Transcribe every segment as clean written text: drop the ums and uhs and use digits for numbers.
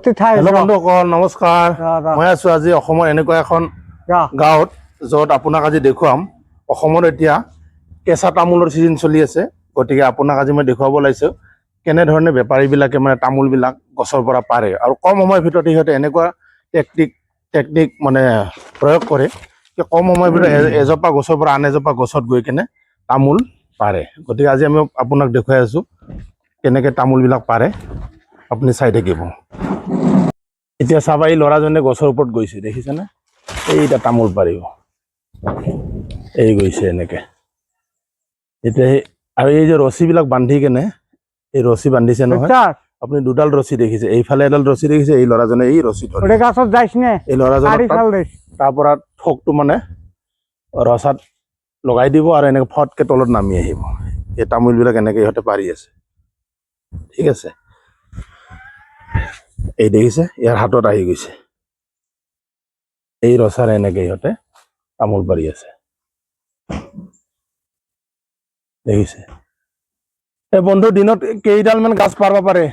Hello' বন্ধুসকল, নমস্কাৰ। মই আছো আজি অসমৰ এনেকুৱা এখন গাঁৱত, য'ত আপোনাক আজি দেখুৱাম। অসমত এতিয়া কেঁচা তামোলৰ ছিজন চলি আছে। গতিকে আপোনাক আজি মই দেখুৱাব ওলাইছোঁ কেনেধৰণে বেপাৰীবিলাকে মানে তামোলবিলাক গছৰ পৰা পাৰে আৰু কম সময়ৰ ভিতৰতে সিহঁতে এনেকুৱা টেকনিক টেকনিক মানে প্ৰয়োগ কৰে যে কম সময়ৰ ভিতৰত এজোপা গছৰ পৰা আন এজোপা গছত গৈ কেনে তামোল পাৰে। গতিকে আজি আমি আপোনাক দেখুৱাই আছোঁ কেনেকৈ তামোলবিলাক পাৰে, আপুনি চাই থাকিব। এতিয়া চাবা, এই ল'ৰাজনে গছৰ ওপৰত গৈছে, দেখিছেনে? এইটা তামোল পাৰিব এই গৈছে এনেকে। এতিয়া আৰু এই যে ৰছীবিলাক বান্ধি কেনে, এই ৰছী বান্ধিছে নহয়, আপুনি দুডাল ৰছী দেখিছে, এইফালে এডাল ৰছী দেখিছে। এই ল'ৰাজনে এই ৰছী ধৰি ওটা গাছত যাইস নে। এই ল'ৰাজনৰ আৰি ফাল দে। তাৰ পৰা থোকটো মানে ৰছাত লগাই দিব আৰু এনেকে ফটকে তলত নামি আহিব। এই তামোলবিলাক এনেকে ইহঁতে পাৰি আছে, ঠিক আছে। এই দেখিছে, ইয়াৰ হাতত আহি গৈছে। এই ৰছাৰে এনেকে ইহঁতে তামোল পাৰি আছে, দেখিছে। এই বন্ধু, দিনত কেইডাল মান গাছ পাৰিব পাৰে?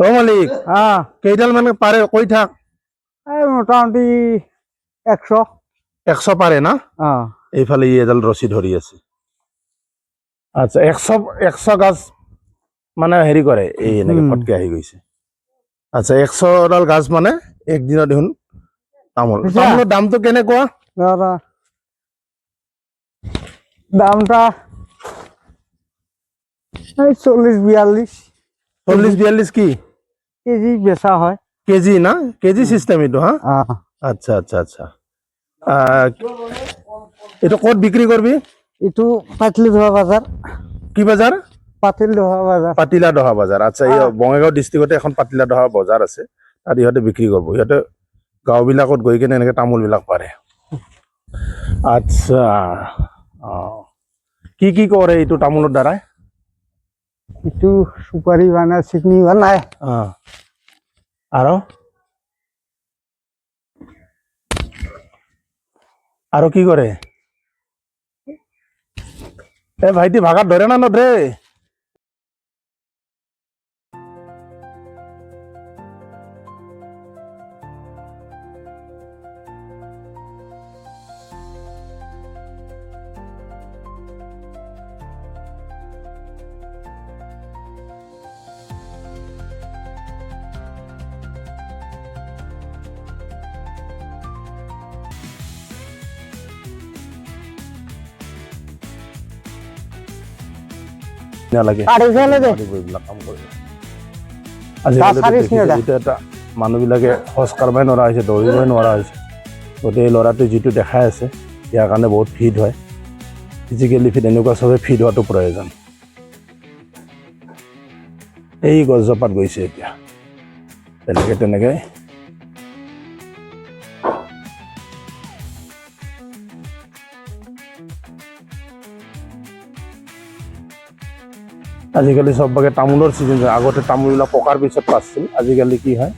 অ মালিক। হ্যাঁ। কেইডাল মান পাৰে, কৈ থাক। এই মোটামুটি 100। 100 পাৰে না? হ্যাঁ। এইফালে ই এডাল ৰছী ধৰি আছে। আচ্ছা, 100 গাছ মানে হেৰি কৰে, এই এনেকে ফটকে আহি গৈছে। আচ্ছা, 100ডাল গাছ মানে একদিনত দেখোন তামোল। বুজিছা? তামোলৰ দামটো কেনেকুৱা? দাদা, দামটা এই 40-42। 40-42 কি? কেজি বেচা হয়। কেজি না? কেজি চিষ্টেম এইটো, হা? হ্যাঁ। আচ্ছা, এইটো ক'ত বিক্ৰী কৰিবি? এইটো পাতিলি ধোৱা বাজাৰ। কি বজাৰ? পাতিল ধোৱা বাজাৰ। পাতিলা দহা বজাৰ, আচ্ছা। এই বঙাইগাঁও ডিষ্ট্ৰিক্টতে এখন পাতিলা দহা বজাৰ আছে, তাত ইহঁতে বিক্ৰী কৰিব। ইহঁতে গাঁওবিলাকত গৈ কেনে এনেকে তামোলবিলাক পাৰে। আচ্ছা, অঁ, কি কি কৰে এইটো তামোলৰ দ্বাৰাই? এইটো চুপাৰি বানায়, চিকনি বানায়। অঁ, আৰু আৰু কি কৰে? এ ভাইটি, ভাগাত ধৰে না নধৰে? নালাগে। কাঢ়ি ফেলে দে। নোৱাৰিব এইবিলাক কাম কৰিব। আজিকালিতো চাৰিশ দেখিছে, নিওদা। এইটো এটা মানুহবিলাকে খোজ কাঢ়িবই নোৱাৰা হৈছে, দৌৰিবই নোৱাৰা হৈছে। গতিকে এই ল'ৰাটোৱে যিটো দেখাই আছে, ইয়াৰ কাৰণে বহুত ফিট হয়, ফিজিকেলি ফিট। এনেকুৱা চবে ফিট হোৱাটো প্ৰয়োজন। এই গছজোপাত গৈছে এতিয়া তেনেকে তেনেকে। আজিকালি চব ভাগে তামোলৰ ছিজন। আগতে তামোলবিলাক পকাৰ পিছত পাছিল, আজিকালি কি হয়,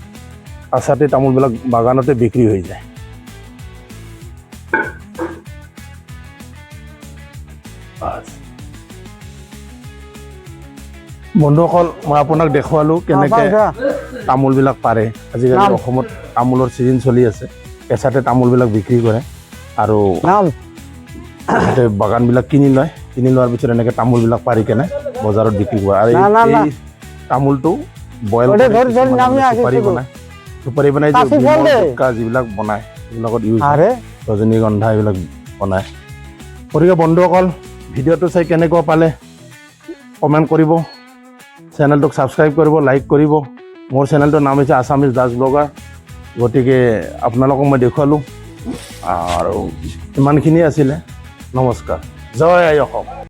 কাঁচাতে তামোলবিলাক বাগানতে বিক্ৰী হৈ যায়। বাছ। বন্ধুসকল, মই আপোনাক দেখুৱালো কেনেকে তামোলবিলাক পাৰে। আজিকালি নাম। অসমত তামোলৰ ছিজন চলি আছে। কেঁচাতে তামোলবিলাক বিক্ৰী কৰে আৰু নাম। সিহঁতে বাগানবিলাক কিনি লয়। কিনি লোৱাৰ পিছত এনেকে তামোলবিলাক পাৰি কেনে বজাৰত বিক্ৰী কৰে। আৰু না, না, না। এই তামোলটো বইল ওটা কৰি ধৰি ধৰি কিছুমানে নামি মানে আহিছে চুপাৰি তো। বনায়, চুপাৰি বনাই যে কাচি ফেল বিমল দে। গুটকা যিবিলাক বনায়, সেইবিলাকত ইউজ হয়। আৰে। ৰজনীগন্ধা এইবিলাক বনায়। গতিকে বন্ধুসকল, ভিডিঅ'টো চাই কেনেকুৱা পালে কমেণ্ট কৰিব, চেনেলটোক ছাবস্ক্ৰাইব কৰিব, লাইক কৰিব। মোৰ চেনেলটোৰ নাম হৈছে আছামিজ দাস ব্লগাৰ। গতিকে আপোনালোকক মই দেখুৱালোঁ আৰু ইমানখিনিয়ে আছিলে। নমস্কাৰ, জয় আই অসম।